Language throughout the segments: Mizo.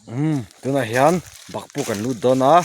Umm tunah hian bakpuk an lut dawn a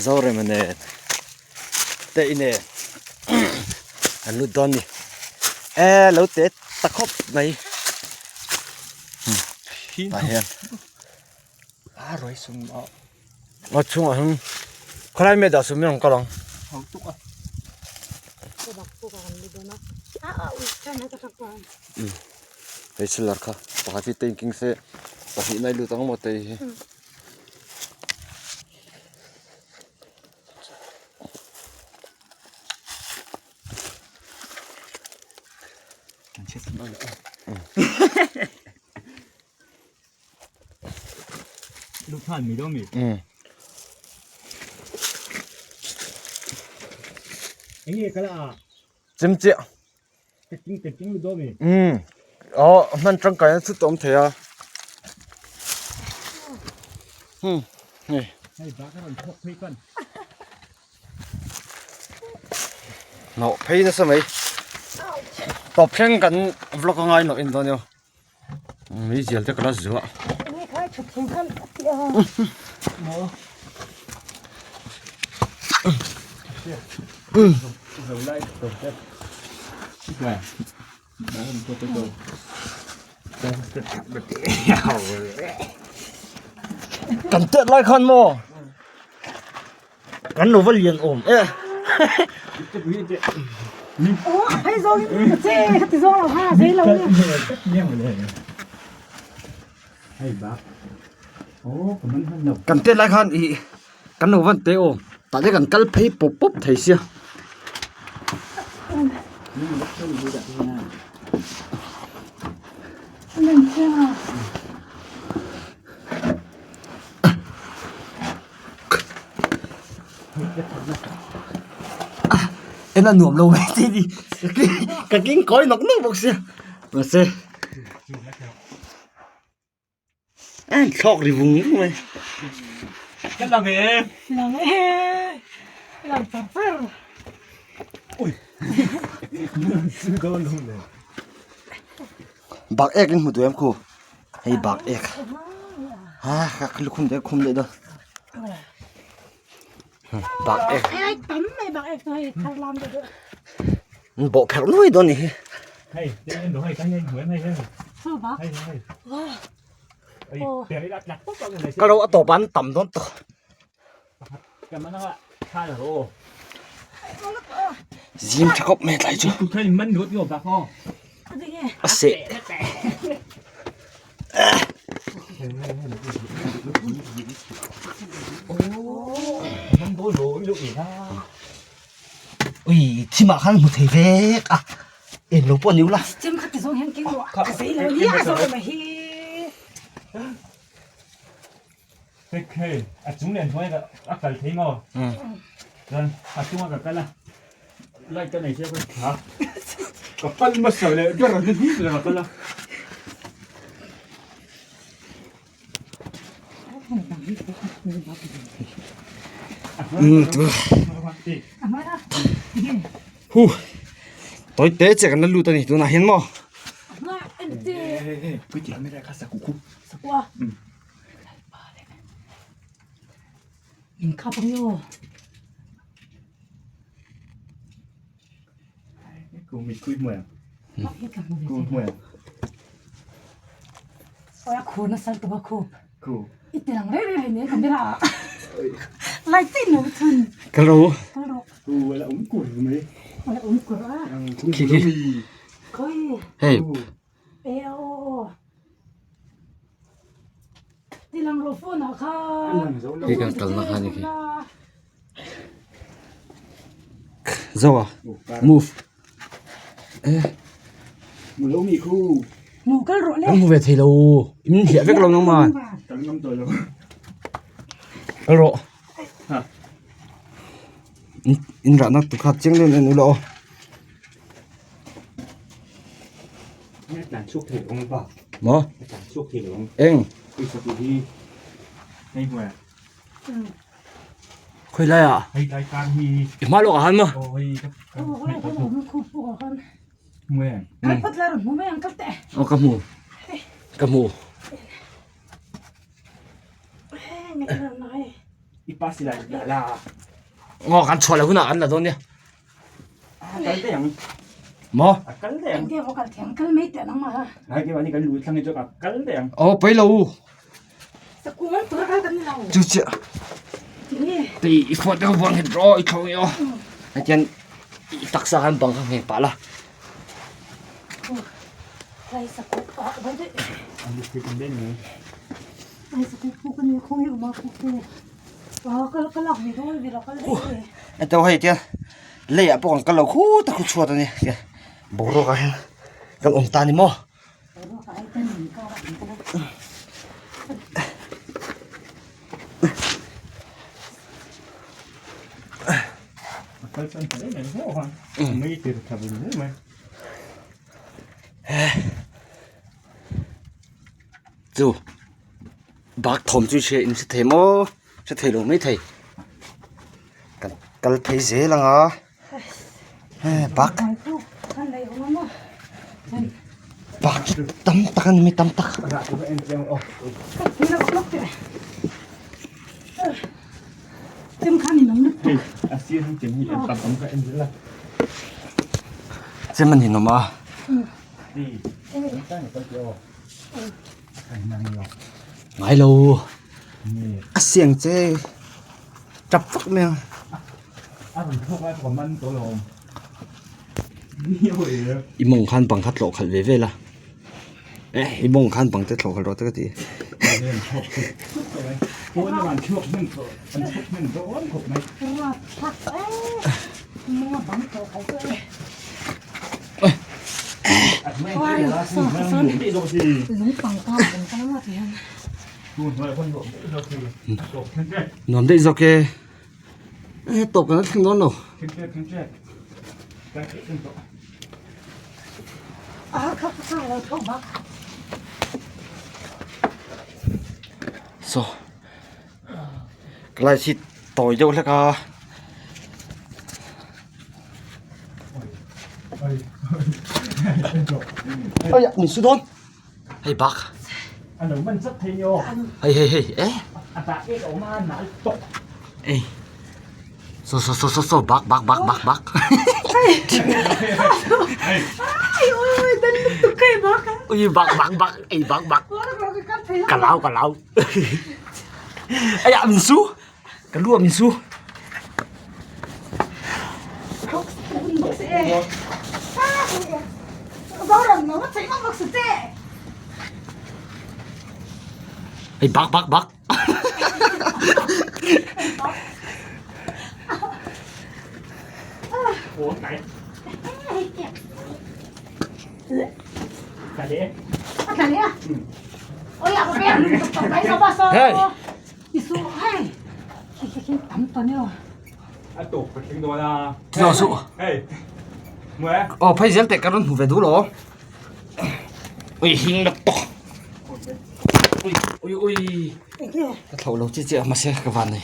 Zorema nen te i nen an lut dawn a ni e lo te ta khawp mai tah hian a chhungah hian khawlai mi dah sum i rawn kal ang. Hei chhilar kha pakhat hi tank king se pahnih nai lut ang maw tei hi. Chim chiah umm aw hman tangkai na thut a awm thei a hmm hei hnawh phei nasa mai tawp thleng kan vlog a ngai loh en dawn nia. Meizial te ka la zuah. Kan tet lai khan maw Kan lo va lian awm e. Kan tet lai khan ih kan lo van te awm tah te kan kal phei pawp pawp thei sia. En a nuam lo mai te ni ka keng kawi nawk nawk bawk sia mahse a in thlawk ri vung vung mai. Ka lang e. Lang e. Lang char char. Ui. Bak ek in hmu duh em khu hei bak ek ha ka lukhum te ka khum leh dawn bak ek bawh pherh nuai dawn a nih hi. Ka lo a tawp ah an tam dawn tawh. Zim tha khawp mai tlai chu a seh ui thim ah khan hmu thei vek a eng lo pawh a ni ula. Hei a chung leh hnuai a kal thei maw? Chuan a chunga ka kal a, light ka nei sia ka thla ka kal hmasa leh ber a ni hnih leh ka kal a. Hu tawi te che kan la lut a ni tunah hian maw. In khap ang emaw Oi a khur nasa lutuk a khup i ti lang reng reng hle camera ah light te in lo chhun kal rawh u kal rawh ui a awm kur mai ui a awm kur a khawi hei E aw aw Tilang rawh phone ah khan Hei kan kalna kha ni khi Zo a move e Mu kal rawh le Kan hmu ve thei lo in hliah vek lo nangman Kal rawh In rahna tur kha chiang deuhin en ula aw. Maw? Eng? Khawi lai ah? I hma lawk ah khan maw? Kal phawt la rawn hmu mai ang kal teh. Aw ka hmu. Ka hmu. I pa silai la la. Aw kan chhuah loh hunah an la dawn nia. A kal daih ang. Maw? A kal daih ang. Engtia maw kal thiam kal mai teh nangmah a. Ngai keimah ni kan lu thlang hi chu a kal daih ang. Aw pawi lo. Sakung an tur a kal kan ni lo. Chu chiah. Tinge. Tei i phone te ka vuan nghet rawh i thlo i aw. Hetian i taksa khan bang kha ngheng pah la. Lai sakung a vai daih. An lu thil kan daih ni. Lai sakung puk a ni khawnge awm a puk te. A kal ka lak ve dawn ve lo kal daih. Hetiang hei tian leiah pawh kan kal lo khut a khu chhuat a ni. Boruak ah hian kan awm ta a ni maw. Chu bak thawm chu hria in hre thei maw hre thei lo mai thei kan kal phei zel ang a. Bak bak chu tam tak a ni mai tam tak. Chem a ninawm a. Ngai lo a siang che tap vak mai ang. I mawng khan bang kha tlawh khalh ve vel a eh i mawng khan bang te thlawh khalh rawh te ka ti. Nuam daih zawk e. E tawp kan la thleng dawn lo. Saw ka light hi tawi deuh hlek a. Ui min su dawn. Hei bak. Hei hei hei eh. Ei. So so so so so bak bak bak bak bak. Ui bak bak bak ei bak bak. Ka lau ka lau. Aya min su. Ka lu ah min su. Hei bak bak bak. Hey. Tilo su. Aw phei zel teh ka rawn hmu ve duh lo. Ui hing lak tawk. Ui ui ui. Ka thloh lo chi chi a mahse ka van nei.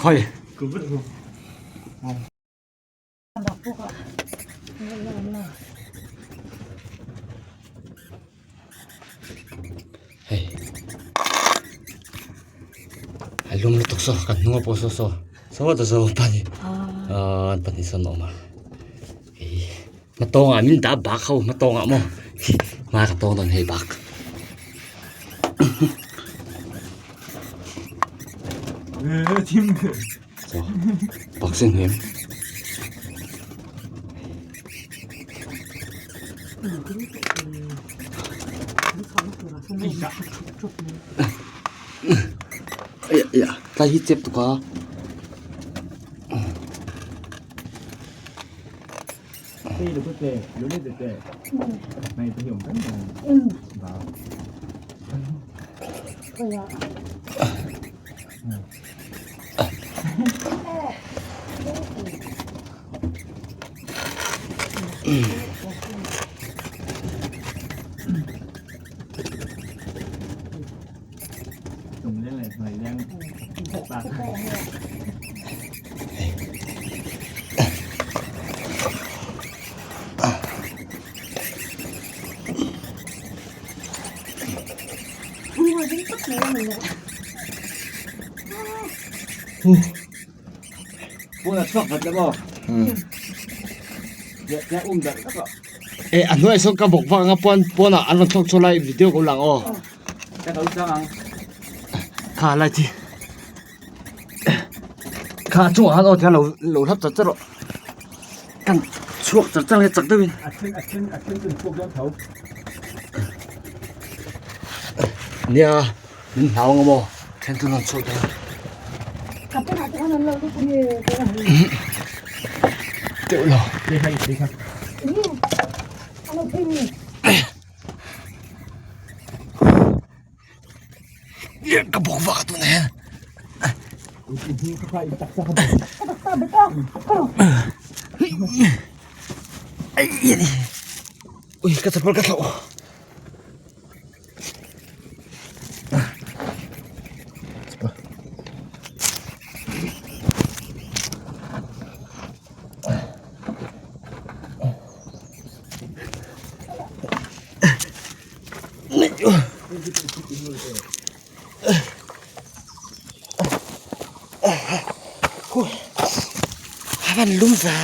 Khawi. Hei a lum lutuk saw kan hnung a pawh saw saw saw ta saw pahnih ahh an pahnih sawn a awm a ih hmatawng ah min dah bak ho hmatawng ah maw hma ka tawng dawn hei bak. Bak sin hnem. Aya aya tlai hi chep tuk a. E a hnuai sawn ka bawk vak anga pawn pawnah an rawn thlawk chhuak lai video ka lo lang aw kha lai chi kha a chungah khan aw tihian lo lo hlap char char rawh kan chhuak char char nge chak deuhin nia min hlau ang maw then chu an chhuak dawn teuh lo ka bawk vak a tunah hian ui ka chapal ka thlauh. Van lum va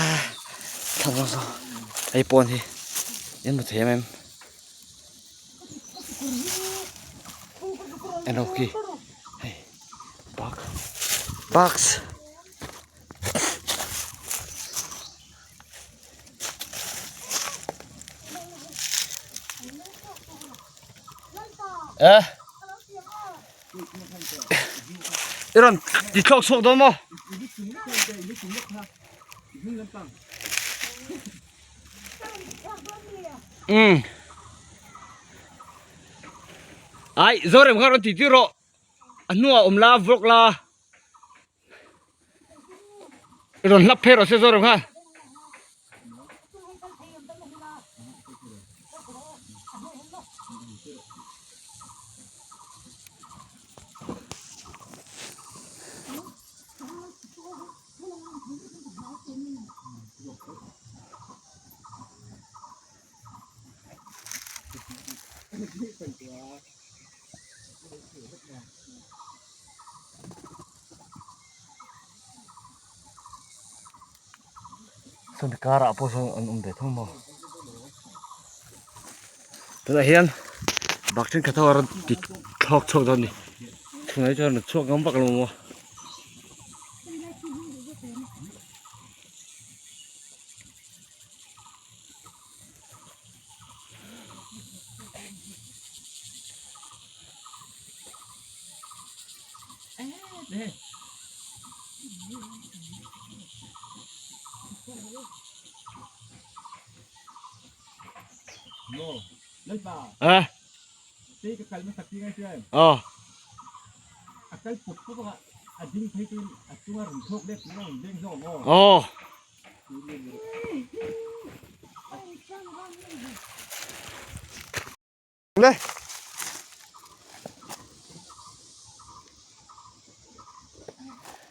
thlang zawng zawng hei pawn hi in hmu thei em em en ho khi hei box box. Eh I rawn ti thlawk chhuak dawn maw? Umm Ai Zorem kha rawn ti tir rawh a hnuah awm la vlog la I rawn hlap phei rawh se Zorem kha. Sawn karah pawh sawn an awm ve tho maw tunah hian bak thenkhat ho a rawn ti thlawk chhuak dawn a ni chhunah hi chuan a rawn chhuak ngam vak lo maw. A aw aw Le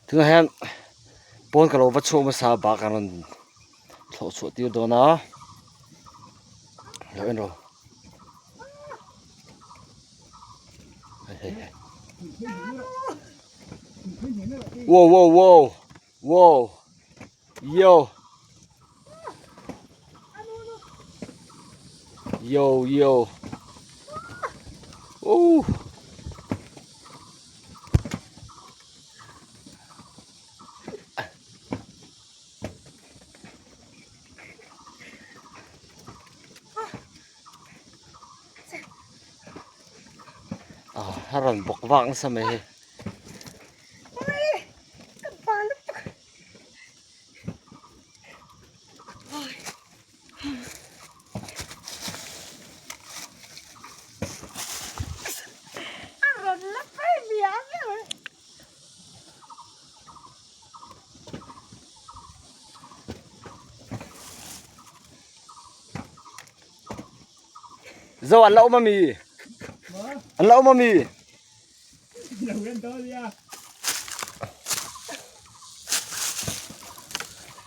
tunah hian pawn ka lo va chhuak hmasa bak an rawn thlawh chhuah tir dawn a lo en rawh hei hei hei wow wow wow wow Yo. Yo yo. Uh. Ah, a rawn bawk vak nasa mai hei. Zo an la awm ami? An la awm ami?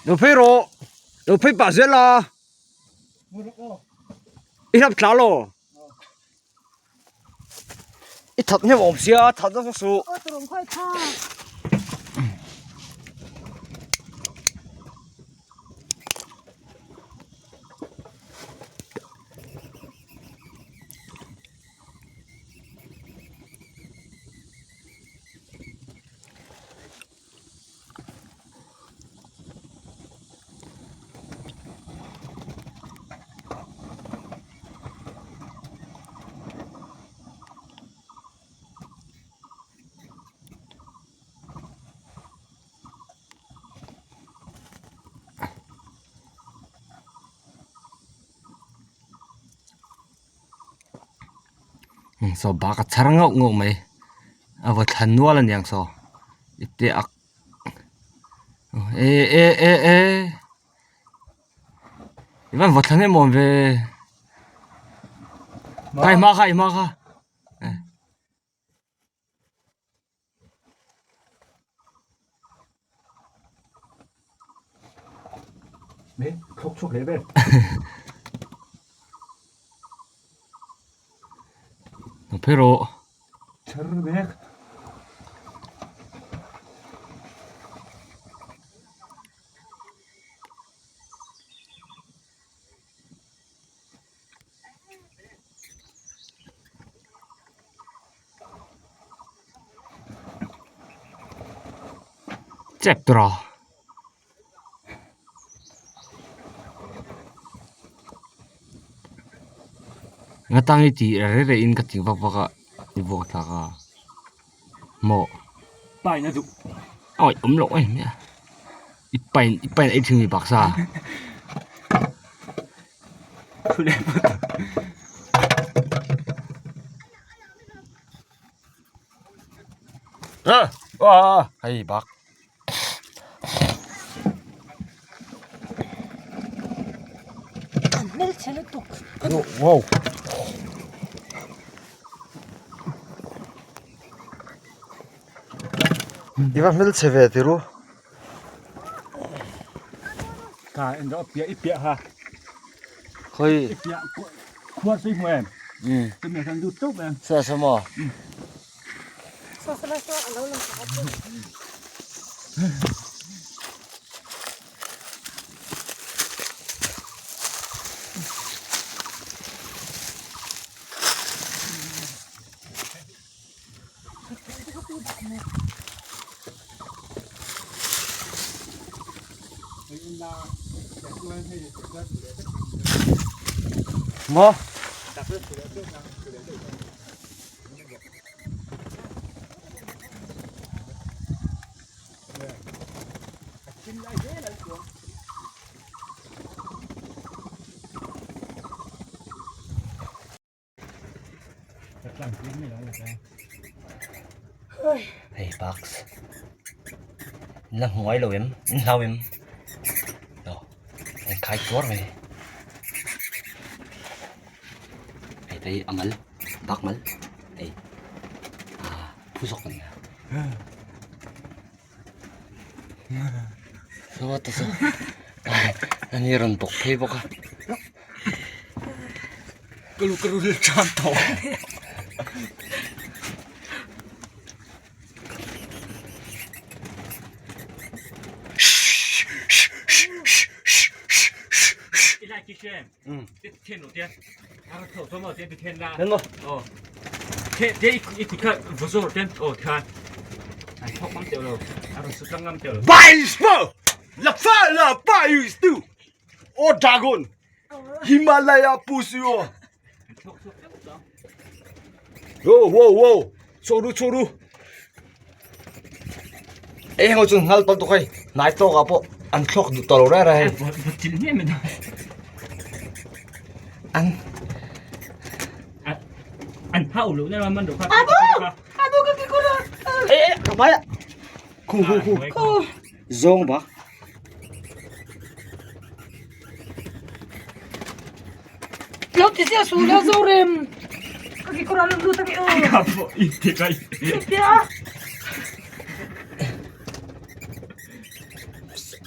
Lo phei rawh lo phei pah zel a i hlap thla lo i that hnem awm sia that nasa suh. Saw bak a chhar ngauh ngauh mai a va thlan nual a niang saw ite ak eh eh eh eh i van va thlan em awm ve kha i hma kha i hma kha. Phei rawh. Chep tura nga tang hi tih reh reh in ka ti vak vak a i vuak thlak a maw awi awm loh em mai a i pain i pain ei thin mi baksa. Hei bak wow i va hmelchhe ve ti ru khawi sa sa maw Maw. Hei box la hmuai lo em in hlau em lo an khai tuar mai hei te hi a mal bak mal hei ah phu zawk a ni a saw ta saw ani rawn bawk phei bawk a. Aw dragon Himalaya pusi aw Wow wow wow choru choru Ei heng chu ngal pal tuk hei nai tawk ah pawh an thlawk duh tawh lo reng reng hei an Ei ei ka hmai ah khu khu khu zawng bak. Lo ti sia su lo zo rem. Ka ki kura lu ta ki o. Ka po i ti kai. Tia.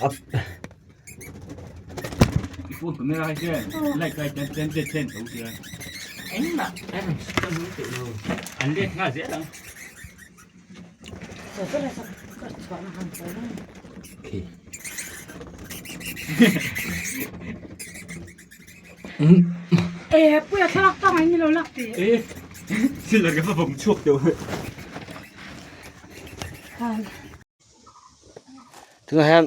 Up. Phone camera hi hian light lai ten ten ten ten tho sia. Engmah a rawn chhuk a nung teh lo. An let nghal zel ang. E puia thlalak pangai ni lo lak ti. E thil a ka vawm chhuak teuh. Tunah hian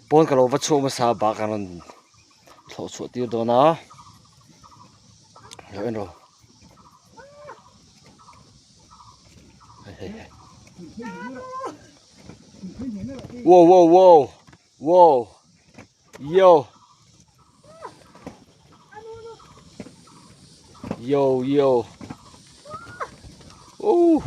pawn ka lo va chhuak hmasa bak an rawn thlawh chhuah tir dawn a lo en rawh hei hei hei wow wow wow wow yo yo yo uh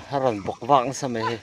a rawn bawk vak nasa mai hei.